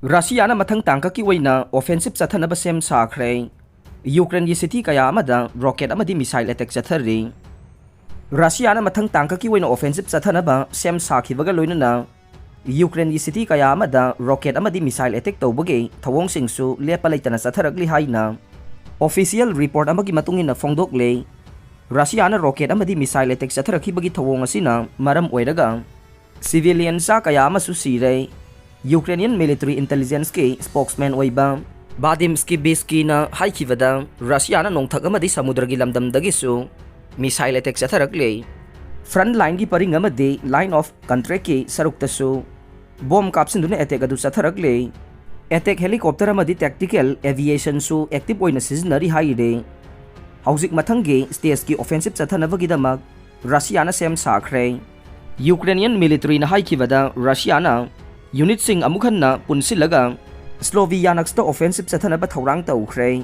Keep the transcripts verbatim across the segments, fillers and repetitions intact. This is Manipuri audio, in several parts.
ꯔꯁꯤꯌꯥꯅ ꯃꯊꯪ ꯇꯥꯡꯀꯛꯀꯤ ꯑꯣꯏꯅ offensive ꯆꯠꯊꯅꯕ ꯁꯦꯝ ꯁꯥꯈ꯭ꯔꯦ꯫ ꯌꯨꯀ꯭ꯔꯦꯟꯒꯤ city ꯀꯌꯥ ꯑꯃꯗ rocket ꯑꯃꯗꯤ missile attack ꯆꯠꯊꯔꯤ꯫ ꯔꯁꯤꯌꯥꯅ ꯃꯊꯪ ꯇꯥꯡꯀꯛꯀꯤ ꯑꯣꯏꯅ offensive ꯆꯠꯊꯅꯕ ꯁꯦꯝ ꯁꯥꯈꯤꯕꯒ ꯂꯣꯏꯅꯅ ꯌꯨꯀ꯭ꯔꯦꯟꯒꯤ city ꯀꯌꯥ ꯑꯃꯗ rocket ꯑꯃꯗꯤ missile attack ꯇꯧꯕꯒꯤ ꯊꯧꯑꯣꯡꯁꯤꯡꯁꯨ ꯂꯦꯞꯄ ꯂꯩꯇꯅ ꯆꯠꯊꯔꯛꯂꯤ ꯍꯥꯏꯅ official report ꯑꯃꯒꯤ ꯃꯇꯨꯡ ꯏꯟꯅ ꯐꯣꯡꯗꯣꯛꯂꯦ꯫ ꯔꯁꯤꯌꯥꯅ rocket ꯑꯃꯗꯤ missile attack ꯆꯠꯊꯔꯛꯈꯤꯕꯒꯤ ꯊꯧꯑꯣꯡ ꯑꯁꯤꯅ ꯃꯔꯝ ꯑꯣꯏꯔꯒ civilian ꯆꯥ ꯀꯌꯥ ꯑꯃꯁꯨ ꯁꯤꯔꯦ꯫ Ukrainian military intelligenceꯀꯤ spokesman ꯑꯣꯏꯕ ꯚꯥꯗꯤꯝ ꯁ꯭ꯀꯤꯕꯤꯁꯀꯤꯅ ꯍꯥꯏꯈꯤꯕꯗ, ꯔꯁꯤꯌꯥꯅ ꯅꯣꯡꯊꯛ ꯑꯃꯗꯤ ꯁꯃꯨꯗ꯭ꯔꯒꯤ ꯂꯝꯗꯝꯗꯒꯤꯁꯨ missile attack ꯆꯠꯊꯔꯛꯂꯦ꯫ Frontlineꯒꯤ ꯄꯔꯤꯡ ꯑꯃꯗꯤ line of contractꯀꯤ ꯁꯔꯨꯛꯇꯁꯨ bomb ꯀꯥꯞꯁꯤꯟꯗꯨꯅ attack ꯑꯗꯨ ꯆꯠꯊꯔꯛꯂꯦ꯫ Attack helicopter ꯑꯃꯗꯤ tactical aviationꯁꯨ active ꯑꯣꯏꯅ ꯁꯤꯖꯤꯟꯅꯔꯤ ꯍꯥꯏꯔꯦ꯫ ꯍꯧꯖꯤꯛ ꯃꯊꯪꯒꯤ stageꯀꯤ offensive ꯆꯠꯊꯅꯕꯒꯤꯗꯃꯛ ꯔꯁꯤꯌꯥꯅ ꯁꯦꯝ ꯁꯥꯈ꯭ꯔꯦ꯫ Ukrainian militaryꯅ ꯍꯥꯏꯈꯤꯕꯗ, ꯔꯁꯤꯌꯥꯅ unitꯁꯤꯡ ꯑꯃꯨꯛ ꯍꯟꯅ ꯄꯨꯟꯁꯤꯜꯂꯒ Slovianskꯇ offensive ꯆꯠꯊꯅꯕ ꯊꯧꯔꯥꯡ ꯇꯧꯈ꯭ꯔꯦ꯫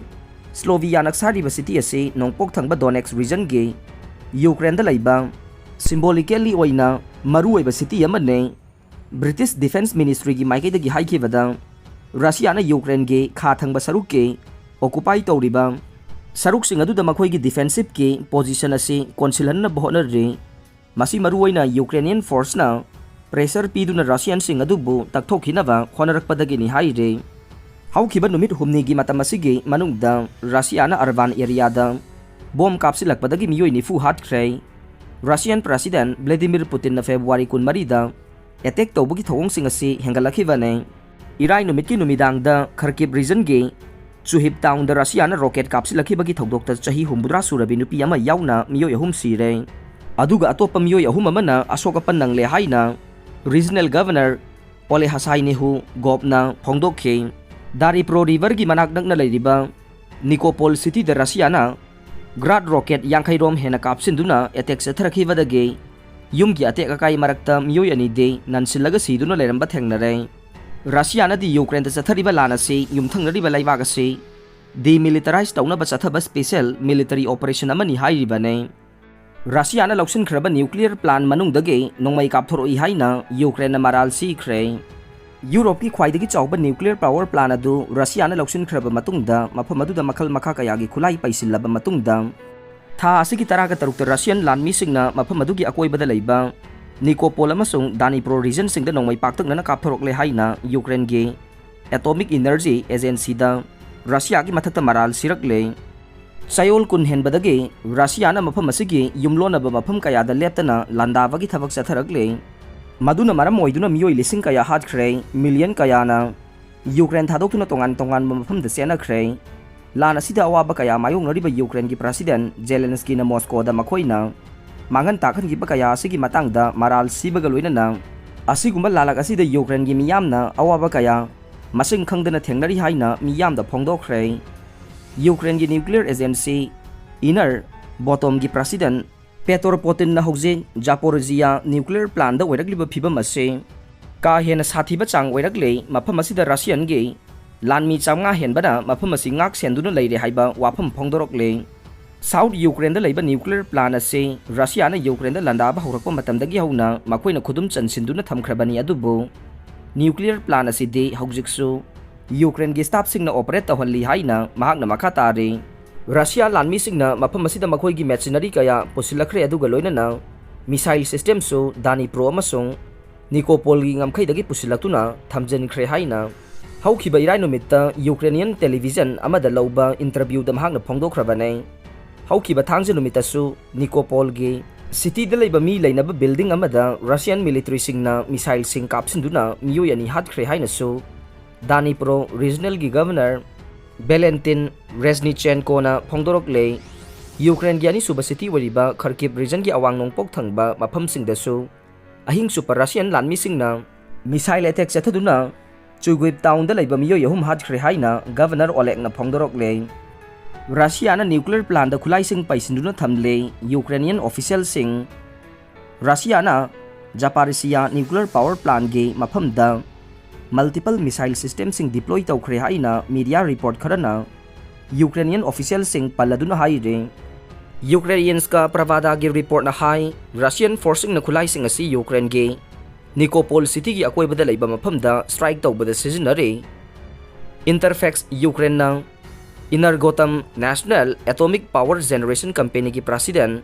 Sloviansk ꯍꯥꯏꯔꯤꯕ city ꯑꯁꯤ ꯅꯣꯡꯄꯣꯛ ꯊꯪꯕ Donetsk regionꯒꯤ Ukraineꯗ ꯂꯩꯕ symbolically ꯑꯣꯏꯅ ꯃꯔꯨꯑꯣꯏꯕ city ꯑꯃꯅꯤ꯫ British Defence Ministryꯒꯤ ꯃꯥꯏꯀꯩꯗꯒꯤ ꯍꯥꯏꯈꯤꯕꯗ, ꯔꯁꯤꯌꯥꯅ Ukraineꯒꯤ ꯈꯥ ꯊꯪꯕ ꯁꯔꯨꯛꯀꯤ occupy ꯇꯧꯔꯤꯕ ꯁꯔꯨꯛꯁꯤꯡ ꯑꯗꯨꯗ ꯃꯈꯣꯏꯒꯤ defensiveꯀꯤ position ꯑꯁꯤ ꯀꯣꯟꯁꯤꯜꯍꯟꯅꯕ ꯍꯣꯠꯅꯔꯤ꯫ ꯃꯁꯤ ꯃꯔꯨꯑꯣꯏꯅ Ukrainian forceꯅ pressure ꯄꯤꯗꯨꯅ Russianꯁꯤꯡ ꯑꯗꯨꯕꯨ ꯇꯛꯊꯣꯛꯈꯤꯅꯕ ꯍꯣꯠꯅꯔꯛꯄꯗꯒꯤꯅꯤ ꯍꯥꯏꯔꯤ꯫ ꯍꯧꯈꯤꯕ ꯅꯨꯃꯤꯠ ꯍꯨꯝꯅꯤꯒꯤ ꯃꯇꯝ ꯑꯁꯤꯒꯤ ꯃꯅꯨꯡꯗ ꯔꯁꯤꯌꯥꯅ urban areaꯗ bomb ꯀꯥꯞꯁꯤꯜꯂꯛꯄꯗꯒꯤ ꯃꯤꯑꯣꯏ ꯅꯤꯐꯨ ꯍꯥꯠꯈ꯭ꯔꯦ꯫ Russian President Vladimir Putinꯅ February ꯀꯨꯟꯃꯔꯤꯗ attack ꯇꯧꯕꯒꯤ ꯊꯧꯑꯣꯡꯁꯤꯡ ꯑꯁꯤ ꯍꯦꯟꯒꯠꯂꯛꯈꯤꯕꯅꯤ꯫ ꯏꯔꯥꯏ ꯅꯨꯃꯤꯠꯀꯤ ꯅꯨꯃꯤꯗꯥꯡꯗ Kharkiv regionꯒꯤ ꯆꯨꯍꯤꯞ townꯗ ꯔꯁꯤꯌꯥꯅ rocket ꯀꯥꯞꯁꯤꯜꯂꯛꯈꯤꯕꯒꯤ ꯊꯧꯗꯣꯛꯇ ꯆꯍꯤ ꯍꯨꯝꯐꯨꯇꯔꯥ ꯁꯨꯔꯕꯤ ꯅꯨꯄꯤ ꯑꯃ ꯌꯥꯎꯅ ꯃꯤꯑꯣꯏ ꯑꯍꯨꯝ ꯁꯤꯔꯦ꯫ ꯑꯗꯨꯒ ꯑꯇꯣꯞꯄ ꯃꯤꯑꯣꯏ ꯑꯍꯨꯝ ꯑꯃꯅ ꯑꯁꯣꯛ ꯑꯄꯟ ꯅꯪꯂꯦ ꯍꯥꯏꯅ regional governor Olehasai Nehugovꯅ ꯐꯣꯡꯗꯣꯛꯈꯤ꯫ Dnipro riverꯒꯤ ꯃꯅꯥꯛ ꯅꯛꯅ ꯂꯩꯔꯤꯕ Nikopol cityꯗ ꯔꯁꯤꯌꯥꯅ Grad rocket ꯌꯥꯡꯈꯩ ꯔꯣꯝ ꯍꯦꯟꯅ ꯀꯥꯞꯁꯤꯟꯗꯨꯅ attack ꯆꯠꯊꯔꯛꯈꯤꯕꯗꯒꯤ ꯌꯨꯝꯒꯤ ꯑꯇꯦꯛ ꯑꯀꯥꯏ ꯃꯔꯛꯇ ꯃꯤꯑꯣꯏ ꯑꯅꯤꯗꯤ ꯅꯟꯁꯤꯜꯂꯒ ꯁꯤꯗꯨꯅ ꯂꯩꯔꯝꯕ ꯊꯦꯡꯅꯔꯦ꯫ ꯔꯁꯤꯌꯥꯅꯗꯤ ꯌꯨꯀ꯭ꯔꯦꯟꯗ ꯆꯠꯊꯔꯤꯕ ꯂꯥꯟ ꯑꯁꯤ ꯌꯨꯝꯊꯪꯅꯔꯤꯕ ꯂꯩꯕꯥꯛ ꯑꯁꯤ demilitarize ꯇꯧꯅꯕ ꯆꯠꯊꯕ special military operation ꯑꯃꯅꯤ ꯍꯥꯏꯔꯤꯕꯅꯤ꯫ ꯔꯁꯤꯌꯥꯅ ꯂꯧꯁꯤꯟꯈ꯭ꯔꯕ nuclear plant ꯃꯅꯨꯡꯗꯒꯤ ꯅꯣꯡꯃꯩ ꯀꯥꯞꯊꯣꯔꯛꯏ ꯍꯥꯏꯅ ꯌꯨꯀ꯭ꯔꯦꯟꯅ ꯃꯔꯥꯜ ꯁꯤꯈ꯭ꯔꯦ꯫ ꯌꯨꯔꯣꯞꯀꯤ ꯈ꯭ꯋꯥꯏꯗꯒꯤ ꯆꯥꯎꯕ nuclear power plant ꯑꯗꯨ ꯔꯁꯤꯌꯥꯅ ꯂꯧꯁꯤꯟꯈ꯭ꯔꯕ ꯃꯇꯨꯡꯗ, ꯃꯐꯝ ꯑꯗꯨꯗ ꯃꯈꯜ ꯃꯈꯥ ꯀꯌꯥꯒꯤ ꯈꯨꯠꯂꯥꯏ ꯄꯩꯁꯤꯜꯂꯕ ꯃꯇꯨꯡꯗ, ꯊꯥ ꯑꯁꯤꯒꯤ ꯇꯔꯥꯒ ꯇꯔꯨꯛꯇ ꯔꯁꯤꯌꯟ ꯂꯥꯟꯃꯤꯁꯤꯡꯅ ꯃꯐꯝ ꯑꯗꯨꯒꯤ ꯑꯀꯣꯏꯕꯗ ꯂꯩꯕ ꯅꯤꯀꯣꯄꯣꯜ ꯑꯃꯁꯨꯡ ꯗꯥꯅꯤꯄ꯭ꯔꯣ regionꯁꯤꯡꯗ ꯅꯣꯡꯃꯩ ꯄꯥꯛꯇꯛꯅꯅ ꯀꯥꯞꯊꯣꯔꯛꯂꯦ ꯍꯥꯏꯅ ꯌꯨꯀ꯭ꯔꯦꯟꯒꯤ Atomic Energy Agencyꯗ ꯔꯁꯤꯌꯥꯒꯤ ꯃꯊꯛꯇ ꯃꯔꯥꯜ ꯁꯤꯔꯛꯂꯦ꯫ ꯆꯌꯣꯜ ꯀꯨꯟ ꯍꯦꯟꯕꯗꯒꯤ ꯔꯁꯤꯌꯥꯅ ꯃꯐꯝ ꯑꯁꯤꯒꯤ ꯌꯨꯝꯂꯣꯟꯅꯕ ꯃꯐꯝ ꯀꯌꯥꯗ ꯂꯦꯞꯇꯅ ꯂꯥꯟꯗꯥꯕꯒꯤ ꯊꯕꯛ ꯆꯠꯊꯔꯛꯂꯦ꯫ ꯃꯗꯨꯅ ꯃꯔꯝ ꯑꯣꯏꯗꯨꯅ ꯃꯤꯑꯣꯏ ꯂꯤꯁꯤꯡ ꯀꯌꯥ ꯍꯥꯠꯈ꯭ꯔꯦ, ꯃꯤꯂꯤꯌꯟ ꯀꯌꯥꯅ ꯌꯨꯀ꯭ꯔꯦꯟ ꯊꯥꯗꯣꯛꯇꯨꯅ ꯇꯣꯉꯥꯟ ꯇꯣꯉꯥꯟꯕ ꯃꯐꯝꯗ ꯆꯦꯟꯅꯈ꯭ꯔꯦ꯫ ꯂꯥꯟ ꯑꯁꯤꯗ ꯑꯋꯥꯕ ꯀꯌꯥ ꯃꯥꯌꯣꯛꯅꯔꯤꯕ ꯌꯨꯀ꯭ꯔꯦꯟꯒꯤ President Zelenskyꯅ ꯃꯣꯁꯀꯣꯗ ꯃꯈꯣꯏꯅ ꯃꯥꯡꯍꯟ ꯇꯥꯛꯍꯟꯈꯤꯕ ꯀꯌꯥ ꯑꯁꯤꯒꯤ ꯃꯇꯥꯡꯗ ꯃꯔꯥꯜ ꯁꯤꯕꯒ ꯂꯣꯏꯅꯅ ꯑꯁꯤꯒꯨꯝꯕ ꯂꯥꯂꯛ ꯑꯁꯤꯗ ꯌꯨꯀ꯭ꯔꯦꯟꯒꯤ ꯃꯤꯌꯥꯝꯅ ꯑꯋꯥꯕ ꯀꯌꯥ ꯃꯁꯤꯡ ꯈꯪꯗꯅ ꯊꯦꯡꯅꯔꯤ ꯍꯥꯏꯅ ꯃꯤꯌꯥꯝꯗ ꯐꯣꯡꯗꯣꯛꯈ꯭ꯔꯦ꯫ ꯌꯨꯀ꯭ꯔꯦꯟꯒꯤ nuclear agency Energoatomꯒꯤ President ꯄꯦꯇꯣꯔ ꯄꯣꯇꯤꯟꯅ ꯍꯧꯖꯤꯛ ꯖꯥꯄꯣꯔꯤꯖꯤꯌꯥ nuclear plantꯗ ꯑꯣꯏꯔꯛꯂꯤꯕ ꯐꯤꯕꯝ ꯑꯁꯤ ꯀꯥ ꯍꯦꯟꯅ ꯁꯥꯊꯤꯕ ꯆꯥꯡ ꯑꯣꯏꯔꯛꯂꯦ, ꯃꯐꯝ ꯑꯁꯤꯗ ꯔꯁꯤꯌꯟꯒꯤ ꯂꯥꯟꯃꯤ ꯆꯥꯝꯃꯉꯥ ꯍꯦꯟꯕꯅ ꯃꯐꯝ ꯑꯁꯤ ꯉꯥꯛ ꯁꯦꯟꯗꯨꯅ ꯂꯩꯔꯦ ꯍꯥꯏꯕ ꯋꯥꯐꯝ ꯐꯣꯡꯗꯣꯔꯛꯂꯦ꯫ South Ukraineꯗ ꯂꯩꯕ nuclear plant ꯑꯁꯤ ꯔꯁꯤꯌꯥꯅ ꯌꯨꯀ꯭ꯔꯦꯟꯗ ꯂꯥꯟꯗꯥꯕ ꯍꯧꯔꯛꯄ ꯃꯇꯝꯗꯒꯤ ꯍꯧꯅ ꯃꯈꯣꯏꯅ ꯈꯨꯗꯨꯝ ꯆꯟꯁꯤꯟꯗꯨꯅ ꯊꯝꯈ꯭ꯔꯕꯅꯤ, ꯑꯗꯨꯕꯨ nuclear plant ꯑꯁꯤꯗꯤ ꯍꯧꯖꯤꯛꯁꯨ ꯌꯨꯀ꯭ꯔꯦꯟꯒꯤ staffꯁꯤꯡꯅ operate ꯇꯧꯍꯜꯂꯤ ꯍꯥꯏꯅ ꯃꯍꯥꯛꯅ ꯃꯈꯥ ꯇꯥꯔꯤ꯫ ꯔꯁꯤꯌꯥ ꯂꯥꯟꯃꯤꯁꯤꯡꯅ ꯃꯐꯝ ꯑꯁꯤꯗ ꯃꯈꯣꯏꯒꯤ machinery ꯀꯌꯥ ꯄꯨꯁꯤꯜꯂꯛꯈ꯭ꯔꯦ, ꯑꯗꯨꯒ ꯂꯣꯏꯅꯅ missile systemꯁꯨ ꯗꯥꯅꯤꯄ꯭ꯔꯣ ꯑꯃꯁꯨꯡ ꯅꯤꯀꯣꯄꯣꯜꯒꯤ ꯉꯝꯈꯩꯗꯒꯤ ꯄꯨꯁꯤꯜꯂꯛꯇꯨꯅ ꯊꯝꯖꯤꯟꯈ꯭ꯔꯦ ꯍꯥꯏꯅ ꯍꯧꯈꯤꯕ ꯏꯔꯥꯏ ꯅꯨꯃꯤꯠꯇ Ukrainian television ꯑꯃꯗ ꯂꯧꯕ interviewꯗ ꯃꯍꯥꯛꯅ ꯐꯣꯡꯗꯣꯛꯈ꯭ꯔꯕꯅꯤ꯫ ꯍꯧꯈꯤꯕ ꯊꯥꯡꯖ ꯅꯨꯃꯤꯠꯇꯁꯨ ꯅꯤꯀꯣꯄꯣꯜꯒꯤ cityꯗ ꯂꯩꯕ ꯃꯤ ꯂꯩꯅꯕ building ꯑꯃꯗ Russian militaryꯁꯤꯡꯅ missileꯁꯤꯡ ꯀꯥꯞꯁꯤꯟꯗꯨꯅ ꯃꯤꯑꯣꯏ ꯑꯅꯤ ꯍꯥꯠꯈ꯭ꯔꯦ ꯍꯥꯏꯅꯁꯨ ꯗꯥꯅꯤꯄ꯭ꯔꯣ regionalꯒꯤ governor Valentin Reznichenkoꯅ ꯐꯣꯡꯗꯣꯔꯛꯂꯦ꯫ Ukraineꯒꯤ ꯑꯅꯤꯁꯨꯕ city ꯑꯣꯏꯔꯤꯕ Kharkiv regionꯒꯤ ꯑꯋꯥꯡ ꯅꯣꯡꯄꯣꯛ ꯊꯪꯕ ꯃꯐꯝꯁꯤꯡꯗꯁꯨ ꯑꯍꯤꯡ ꯆꯨꯞꯄ Russian ꯂꯥꯟꯃꯤꯁꯤꯡꯅ missile attack ꯆꯠꯊꯗꯨꯅ Chuguiv townꯗ ꯂꯩꯕ ꯃꯤꯑꯣꯏ ꯑꯍꯨꯝ ꯍꯥꯠꯈ꯭ꯔꯦ ꯍꯥꯏꯅ governor Olegꯅ ꯐꯣꯡꯗꯣꯔꯛꯂꯦ꯫ ꯔꯁꯤꯌꯥꯅ nuclear plantꯗ ꯈꯨꯠꯂꯥꯏꯁꯤꯡ ꯄꯩꯁꯤꯟꯗꯨꯅ ꯊꯝꯂꯦ꯫ Ukrainian officialꯁꯤꯡ ꯔꯁꯤꯌꯥꯅ ꯖꯥꯄꯥꯔꯤꯁꯤꯌꯥ nuclear power plantꯒꯤ ꯃꯐꯝꯗ multiple missile systemꯁꯤꯡ deploy ꯇꯧꯈ꯭ꯔꯦ ꯍꯥꯏꯅ media report ꯈꯔꯅ Ukrainian officialꯁꯤꯡ ꯄꯜꯂꯗꯨꯅ ꯍꯥꯏꯔꯤ꯫ Ukrainianska Pravdaꯒꯤ reportꯅ ꯍꯥꯏ, Russian forceꯁꯤꯡꯅ ꯈꯨꯠꯂꯥꯏꯁꯤꯡ ꯑꯁꯤ Ukraineꯒꯤ ꯅꯤꯀꯣꯄꯣꯜ ꯁꯤꯇꯤꯒꯤ ꯑꯀꯣꯏꯕꯗ ꯂꯩꯕ ꯃꯐꯝꯗ ꯁ꯭ꯇ꯭ꯔꯥꯏꯛ ꯇꯧꯕꯗ ꯁꯤꯖꯤꯟꯅꯔꯤ꯫ ꯏꯟꯇꯔꯐꯦꯛꯁ ꯌꯨꯀ꯭ꯔꯦꯟꯅ ꯏꯅꯔꯒꯣꯇꯝ ꯅꯦꯁꯅꯦꯜ ꯑꯦꯇꯣꯃꯤꯛ ꯄꯥꯋꯔ ꯖꯦꯅꯦꯔꯦꯁꯟ ꯀꯝꯄꯦꯅꯤꯒꯤ ꯄ꯭ꯔꯁꯤꯗꯦꯟ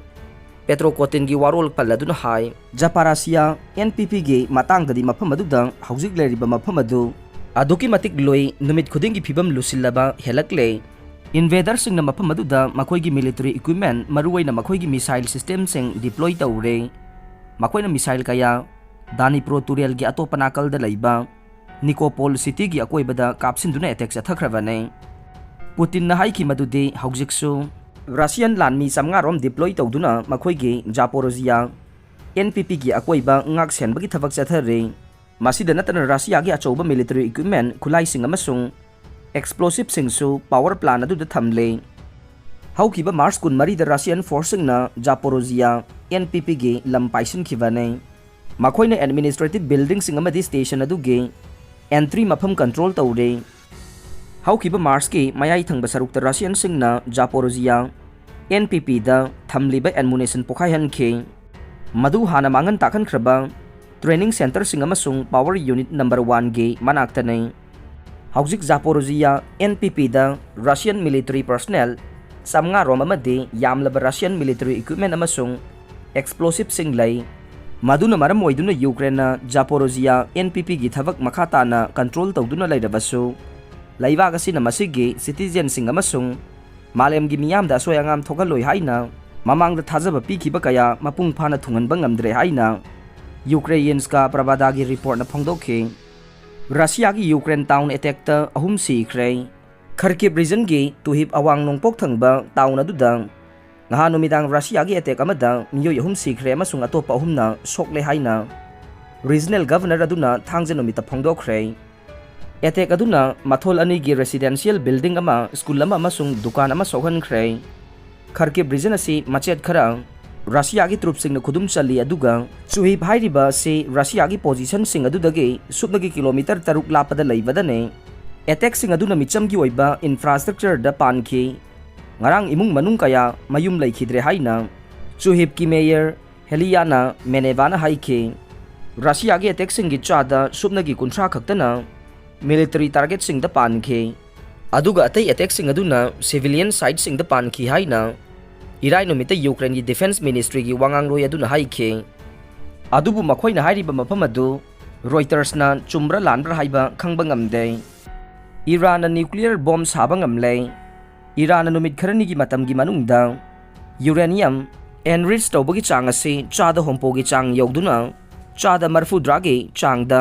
ꯄꯦꯇ꯭ꯔꯣ ꯀꯣꯇꯤꯟꯒꯤ ꯋꯥꯔꯣꯜ ꯄꯜꯂꯗꯨꯅ ꯍꯥꯏ, ꯖꯄꯥꯔꯥꯁꯤꯌꯥ ꯑꯦꯟ ꯄꯤ ꯄꯤꯒꯤ ꯃꯇꯥꯡꯗꯗꯤ ꯃꯐꯝ ꯑꯗꯨꯗ ꯍꯧꯖꯤꯛ ꯂꯩꯔꯤꯕ ꯃꯐꯝ ꯑꯗꯨ ꯑꯗꯨꯛꯀꯤ ꯃꯇꯤꯛ ꯂꯨꯏ, ꯅꯨꯃꯤꯠ ꯈꯨꯗꯤꯡꯒꯤ ꯐꯤꯕꯝ ꯂꯨꯁꯤꯜꯂꯕ ꯍꯦꯜꯂꯛꯂꯦ꯫ ꯏꯟꯚꯦꯗꯔꯁꯤꯡꯅ ꯃꯐꯝ ꯑꯗꯨꯗ ꯃꯈꯣꯏꯒꯤ ꯃꯤꯂꯤꯇꯔꯤ ꯏꯀ꯭ꯋꯤꯞꯃꯦꯟ, ꯃꯔꯨꯑꯣꯏꯅ ꯃꯈꯣꯏꯒꯤ ꯃꯤꯁꯥꯏꯜ ꯁꯤꯁꯇꯦꯝꯁꯤꯡ ꯗꯤꯄ꯭ꯂꯣꯏ ꯇꯧꯔꯦ꯫ ꯃꯈꯣꯏꯅ ꯃꯤꯁꯥꯏꯜ ꯀꯌꯥ ꯗꯥꯅꯤꯄ꯭ꯔꯣ ꯇꯨꯔꯦꯜꯒꯤ ꯑꯇꯣꯞꯄ ꯅꯥꯀꯜꯗ ꯂꯩꯕ ꯅꯤꯀꯣꯄꯣꯜ ꯁꯤꯇꯤꯒꯤ ꯑꯀꯣꯏꯕꯗ ꯀꯥꯞꯁꯤꯟꯗꯨꯅ ꯑꯦꯇꯦꯛ ꯆꯠꯊꯈ꯭ꯔꯕꯅꯤ꯫ ꯄꯨꯇꯤꯟꯅ ꯍꯥꯏꯈꯤ ꯃꯗꯨꯗꯤ ꯍꯧꯖꯤꯛꯁꯨ ꯔꯁꯤꯌꯟ ꯂꯥꯟꯃꯤ ꯆꯥꯝꯃꯉꯥ ꯔꯣꯝ ꯗꯤꯄ꯭ꯂꯣꯏ ꯇꯧꯗꯨꯅ ꯃꯈꯣꯏꯒꯤ ꯖꯥꯄꯣꯔꯣꯖꯤꯌꯥ ꯑꯦꯟ ꯄꯤ ꯄꯤꯒꯤ ꯑꯀꯣꯏꯕ ꯉꯥꯛ ꯁꯦꯟꯕꯒꯤ ꯊꯕꯛ ꯆꯠꯊꯔꯤ꯫ ꯃꯁꯤꯗ ꯅꯠꯇꯅ ꯔꯁꯤꯌꯥꯒꯤ ꯑꯆꯧꯕ ꯃꯤꯂꯤꯇꯔꯤ ꯏꯀ꯭ꯋꯤꯞꯃꯦꯟ, ꯈꯨꯠꯂꯥꯏꯁꯤꯡ ꯑꯃꯁꯨꯡ ꯑꯦꯛꯁꯄ꯭ꯂꯣꯁꯤꯞꯁꯤꯡꯁꯨ ꯄꯥꯋꯔ ꯄ꯭ꯂꯥꯟ ꯑꯗꯨꯗ ꯊꯝꯂꯦ꯫ ꯍꯧꯈꯤꯕ ꯃꯥꯔꯆ ꯀꯨꯟꯃꯔꯤꯗ ꯔꯁꯤꯌꯟ ꯐꯣꯔꯁꯁꯤꯡꯅ ꯖꯥꯄꯣꯔꯣꯖꯤꯌꯥ ꯑꯦꯟ ꯄꯤ ꯄꯤꯒꯤ ꯂꯝ ꯄꯥꯏꯁꯤꯟꯈꯤꯕꯅꯤ꯫ ꯃꯈꯣꯏꯅ ꯑꯦꯗꯃꯤꯅꯤꯁꯇ꯭ꯔꯦꯇꯤꯚ ꯕꯤꯜꯗꯤꯡꯁꯤꯡ ꯑꯃꯗꯤ ꯁ꯭ꯇꯦꯁꯟ ꯑꯗꯨꯒꯤ ꯑꯦꯟꯇ꯭ꯔꯤ ꯃꯐꯝ ꯀꯟꯇ꯭ꯔꯣꯜ ꯇꯧꯔꯦ꯫ ꯍꯧꯈꯤꯕ ꯃꯥꯔꯆꯀꯤ ꯃꯌꯥꯏ ꯊꯪꯕ ꯁꯔꯨꯛꯇ ꯔꯁꯤꯌꯟꯁꯤꯡꯅ ꯖꯥꯄꯣꯔꯣꯖꯤꯌꯥ ꯑꯦꯟ ꯄꯤ ꯄꯤꯗ ꯊꯝꯂꯤꯕ ꯑꯦꯃꯨꯅꯤꯁꯟ ꯄꯣꯈꯥꯏꯍꯟꯈꯤ꯫ ꯃꯗꯨ ꯍꯥꯟꯅ ꯃꯥꯡꯍꯟ ꯇꯥꯛꯍꯟꯈ꯭ꯔꯕ ꯇ꯭ꯔꯦꯅꯤꯡ ꯁꯦꯟꯇꯔꯁꯤꯡ ꯑꯃꯁꯨꯡ ꯄꯥꯋꯔ ꯌꯨꯅꯤꯠ ꯅꯝꯕꯔ ꯋꯥꯟꯒꯤ ꯃꯅꯥꯛꯇꯅꯤ꯫ ꯍꯧꯖꯤꯛ ꯖꯥꯄꯣꯔꯣꯖꯤꯌꯥ ꯑꯦꯟ ꯄꯤ ꯄꯤꯗ ꯔꯁꯤꯌꯟ ꯃꯤꯂꯤꯇꯔꯤ ꯄꯔꯁꯅꯦꯜ ꯆꯥꯝꯃꯉꯥ ꯔꯣꯝ ꯑꯃꯗꯤ ꯌꯥꯝꯂꯕ ꯔꯁꯤꯌꯟ ꯃꯤꯂꯤꯇꯔꯤ ꯏꯀ꯭ꯋꯤꯞꯃꯦꯟ ꯑꯃꯁꯨꯡ ꯑꯦꯛꯁꯄ꯭ꯂꯣꯁꯤꯞꯁꯤꯡ ꯂꯩ꯫ ꯃꯗꯨꯅ ꯃꯔꯝ ꯑꯣꯏꯗꯨꯅ ꯌꯨꯀ꯭ꯔꯦꯟꯅ ꯖꯥꯄꯣꯔꯣꯖꯤꯌꯥ ꯑꯦꯟ ꯄꯤ ꯄꯤꯒꯤ ꯊꯕꯛ ꯃꯈꯥ ꯇꯥꯅ ꯀꯟꯇ꯭ꯔꯣꯜ ꯇꯧꯗꯨꯅ ꯂꯩꯔꯕꯁꯨ, ꯂꯩꯕꯥꯛ ꯑꯁꯤꯅ ꯃꯁꯤꯒꯤ ꯁꯤꯇꯤꯖꯦꯟꯁꯤꯡ ꯑꯃꯁꯨꯡ ꯃꯥꯂꯦꯝꯒꯤ ꯃꯤꯌꯥꯝꯗ ꯑꯁꯣꯏ ꯑꯉꯥꯝ ꯊꯣꯛꯍꯜꯂꯣꯏ ꯍꯥꯏꯅ ꯃꯃꯥꯡꯗ ꯊꯥꯖꯕ ꯄꯤꯈꯤꯕ ꯀꯌꯥ ꯃꯄꯨꯡ ꯐꯥꯅ ꯊꯨꯡꯍꯟꯕ ꯉꯝꯗ꯭ꯔꯦ ꯍꯥꯏꯅ ꯌꯨꯀ꯭ꯔꯦꯌꯤꯟꯁꯀꯥ ꯄ꯭ꯔꯕꯥꯗꯥꯒꯤ ꯔꯤꯄꯣꯔꯠꯅ ꯐꯣꯡꯗꯣꯛꯈꯤ꯫ ꯔꯁꯤꯌꯥꯒꯤ ꯌꯨꯀ꯭ꯔꯦꯟ ꯇꯥꯎꯟ ꯑꯦꯇꯦꯛꯇ ꯑꯍꯨꯝ ꯁꯤꯈ꯭ꯔꯦ꯫ ꯈꯔꯀꯤꯞ ꯔꯤꯖꯟꯒꯤ ꯇꯨꯍꯤꯞ ꯑꯋꯥꯡ ꯅꯣꯡꯄꯣꯛ ꯊꯪꯕ ꯇꯥꯎꯟ ꯑꯗꯨꯗ ꯉꯍꯥꯟ ꯅꯨꯃꯤꯗꯥꯡ ꯔꯁꯤꯌꯥꯒꯤ ꯑꯦꯇꯦꯛ ꯑꯃꯗ ꯃꯤꯑꯣꯏ ꯑꯍꯨꯝ ꯁꯤꯈ꯭ꯔꯦ ꯑꯃꯁꯨꯡ ꯑꯇꯣꯞꯄ ꯑꯍꯨꯝꯅ ꯁꯣꯛꯂꯦ ꯍꯥꯏꯅ ꯔꯤꯖꯅꯦꯜ ꯒꯚꯔꯅꯔ ꯑꯗꯨꯅ ꯊꯥꯡꯖ ꯅꯨꯃꯤꯠꯇ ꯐꯣꯡꯗꯣꯛꯈ꯭ꯔꯦ꯫ ꯑꯦꯇꯦꯛ ꯑꯗꯨꯅ ꯃꯊꯣꯜ ꯑꯅꯤꯒꯤ ꯔꯦꯁꯤꯗꯦꯟꯁꯤꯌꯦꯜ ꯕꯤꯜꯗꯤꯡ ꯑꯃ, ꯁ꯭ꯀꯨꯜ ꯑꯃ ꯑꯃꯁꯨꯡ ꯗꯨꯀꯥꯟ ꯑꯃ ꯁꯣꯛꯍꯟꯈ꯭ꯔꯦ꯫ ꯈꯔꯀꯤꯞ ꯔꯤꯖꯟ ꯑꯁꯤ ꯃꯆꯦꯠ ꯈꯔ ꯔꯁꯤꯌꯥꯒꯤ ꯇ꯭ꯔꯨꯞꯁꯤꯡꯅ ꯈꯨꯗꯨꯝ ꯆꯜꯂꯤ, ꯑꯗꯨꯒ ꯆꯨꯍꯤꯞ ꯍꯥꯏꯔꯤꯕ ꯑꯁꯤ ꯔꯁꯤꯌꯥꯒꯤ ꯄꯣꯖꯤꯁꯟꯁꯤꯡ ꯑꯗꯨꯗꯒꯤ ꯁꯨꯞꯅꯒꯤ ꯀꯤꯂꯣꯃꯤꯇꯔ ꯇꯔꯨꯛ ꯂꯥꯞꯄꯗ ꯂꯩꯕꯗꯅꯤ꯫ ꯑꯦꯇꯦꯛꯁꯤꯡ ꯑꯗꯨꯅ ꯃꯤꯆꯝꯒꯤ ꯑꯣꯏꯕ ꯏꯟꯐ꯭ꯔꯥꯁ꯭ꯇ꯭ꯔꯛꯆꯔꯗ ꯄꯥꯟꯈꯤ꯫ ꯉꯔꯥꯡ ꯏꯃꯨꯡ ꯃꯅꯨꯡ ꯀꯌꯥ ꯃꯌꯨꯝ ꯂꯩꯈꯤꯗ꯭ꯔꯦ ꯍꯥꯏꯅ ꯆꯨꯍꯤꯞꯀꯤ ꯃꯦꯌꯔ ꯍꯦꯂꯤꯌꯥꯅ ꯃꯦꯅꯦꯚꯥꯅ ꯍꯥꯏꯈꯤ꯫ ꯔꯁꯤꯌꯥꯒꯤ ꯑꯦꯇꯦꯛꯁꯤꯡꯒꯤ ꯆꯥꯗ ꯁꯨꯞꯅꯒꯤ ꯀꯨꯟꯊ꯭ꯔꯥ ꯈꯛꯇꯅ ꯃꯤꯂꯤꯇꯔꯤ ꯇꯥꯔꯒꯦꯠꯁꯤꯡꯗ ꯄꯥꯟꯈꯤ, ꯑꯗꯨꯒ ꯑꯇꯩ ꯑꯦꯇꯦꯛꯁꯤꯡ ꯑꯗꯨꯅ ꯁꯤꯚꯤꯂꯤꯌꯟ ꯁꯥꯏꯠꯁꯤꯡꯗ ꯄꯥꯟꯈꯤ ꯍꯥꯏꯅ ꯏꯔꯥꯏ ꯅꯨꯃꯤꯠꯇ ꯌꯨꯀ꯭ꯔꯦꯟꯒꯤ ꯗꯤꯐꯦꯟꯁ ꯃꯤꯅꯤꯁꯇ꯭ꯔꯤꯒꯤ ꯋꯥꯉꯥꯡꯂꯣꯏ ꯑꯗꯨꯅ ꯍꯥꯏꯈꯤ꯫ ꯑꯗꯨꯕꯨ ꯃꯈꯣꯏꯅ ꯍꯥꯏꯔꯤꯕ ꯃꯐꯝ ꯑꯗꯨ ꯔꯣꯏꯇꯔꯁꯅ ꯆꯨꯝꯕ꯭ꯔꯥ ꯂꯥꯟꯕ꯭ꯔꯥ ꯍꯥꯏꯕ ꯈꯪꯕ ꯉꯝꯗꯦ꯫ ꯏꯔꯥꯟꯅ ꯅ꯭ꯌꯨꯀ꯭ꯂꯤꯌꯔ ꯕꯣꯝ ꯁꯥꯕ ꯉꯝꯂꯦ꯫ ꯏꯔꯥꯟꯅ ꯅꯨꯃꯤꯠ ꯈꯔꯅꯤꯒꯤ ꯃꯇꯝꯒꯤ ꯃꯅꯨꯡꯗ ꯌꯨꯔꯦꯅꯤꯌꯝ ꯑꯦꯟꯔꯤꯆ ꯇꯧꯕꯒꯤ ꯆꯥꯡ ꯑꯁꯤ ꯆꯥꯗ ꯍꯨꯝꯐꯨꯒꯤ ꯆꯥꯡ ꯌꯧꯗꯨꯅ ꯆꯥꯗ ꯃꯔꯐꯨꯗ꯭ꯔꯥꯒꯤ ꯆꯥꯡꯗ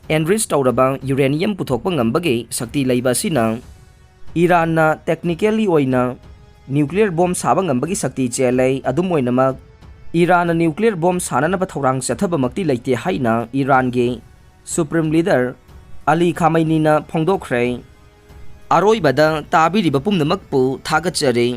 ꯑꯦꯟꯔꯤꯆ ꯇꯧꯔꯕ ꯌꯨꯔꯦꯅꯤꯌꯝ ꯄꯨꯊꯣꯛꯄ ꯉꯝꯕꯒꯤ ꯁꯛꯇꯤ ꯂꯩꯕ ꯑꯁꯤꯅ ꯏꯔꯥꯟꯅ ꯇꯦꯛꯅꯤꯀꯦꯜꯂꯤ ꯑꯣꯏꯅ ꯅ꯭ꯌꯨꯀ꯭ꯂꯤꯌꯔ ꯕꯣꯝ ꯁꯥꯕ ꯉꯝꯕꯒꯤ ꯁꯛꯇꯤ ꯆꯦꯜꯂꯦ꯫ ꯑꯗꯨꯝ ꯑꯣꯏꯅꯃꯛ, ꯏꯔꯥꯟꯅ ꯅ꯭ꯌꯨꯀ꯭ꯂꯤꯌꯔ ꯕꯣꯝ ꯁꯥꯅꯅꯕ ꯊꯧꯔꯥꯡ ꯆꯠꯊꯕꯃꯛꯇꯤ ꯂꯩꯇꯦ ꯍꯥꯏꯅ ꯏꯔꯥꯟꯒꯤ ꯁꯨꯄ꯭ꯔꯤꯝ ꯂꯤꯗꯔ ꯑꯂꯤ ꯈꯥꯃꯩꯅꯤꯅ ꯐꯣꯡꯗꯣꯛꯈ꯭ꯔꯦ꯫ ꯑꯔꯣꯏꯕꯗ ꯇꯥꯕꯤꯔꯤꯕ ꯄꯨꯝꯅꯃꯛꯄꯨ ꯊꯥꯒꯠꯆꯔꯤ꯫